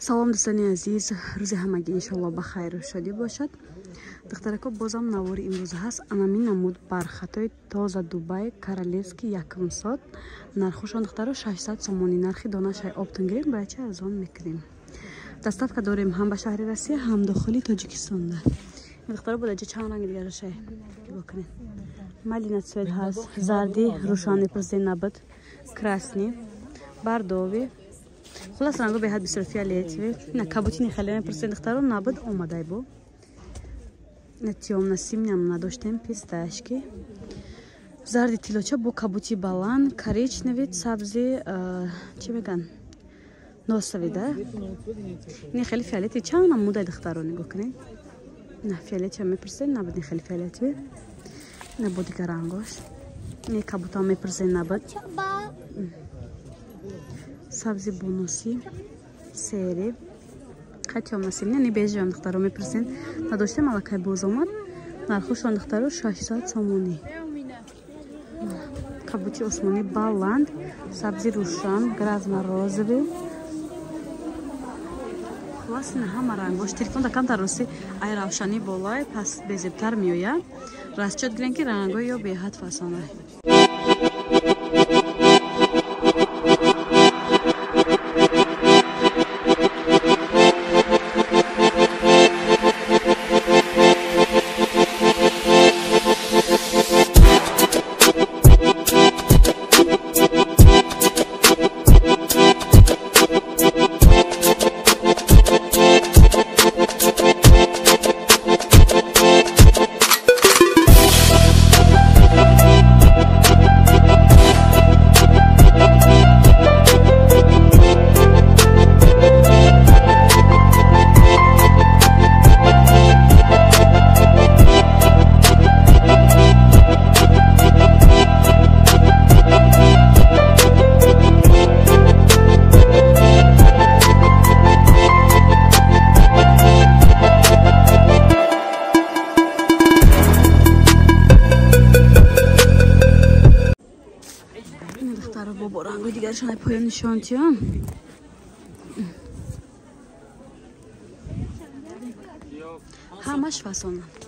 Салом, дӯстони азиз, рӯзи ҳамагӣ иншоалло ба хайру шодӣ бошад. Духтарако, бозам навори имрӯз ҳаст. Анами намуд бархатои тоза Дубай королевский якумсот. Нархошон, духтаро, 600 сомонӣ. Нархи донашай оптон гирем, бояд чи арзон мекунем. Доставка дорем ҳам ба шаҳри Россия, ҳам дохили Тоҷикистонда. Духтаро, бодаҷа чанд ранги дигарашай бикунед. Малина цвет ҳаст, зарди рӯшан мепурсед, набуд, красный, бордовый. Хулас, ранго беҳад бисёр, фиолетовый. На кабутини хеле мепурсед, духтаро, набуд, омадай бо. На тёмно-синим надоштем, фисташки. Зарди тиллоча бо кабути баланд, коричневый, сабзи, чӣ меган? Носовый, да? Ин хеле фиолетовый, чанд намудай, духтаро, нигоҳ кунед. На фиолетовый мепурсед, набуд, ин хеле фиолетовый. На бо дигар рангош. Ин кабутам мепурсед, набуд. Сабзи бонусӣ, серый. Хай тёмно-синий, не бежевый, духтаро, мепурсед. Надоштем, аллакай боз омад. Нархошон, духтаро, 600 сомонӣ. Кабути осмонӣ баланд, сабзи рӯшан, грязно-розовый. Хулас, ина ҳама рангош. Телефонда камтар рости ай равшанӣ болай, пас безебтар меояд. Расчёт гирем, ки рангои ё беҳад фасонай. Бо рангои дигарашон ай поён нишон тиём. Ҳамаш фасонанд.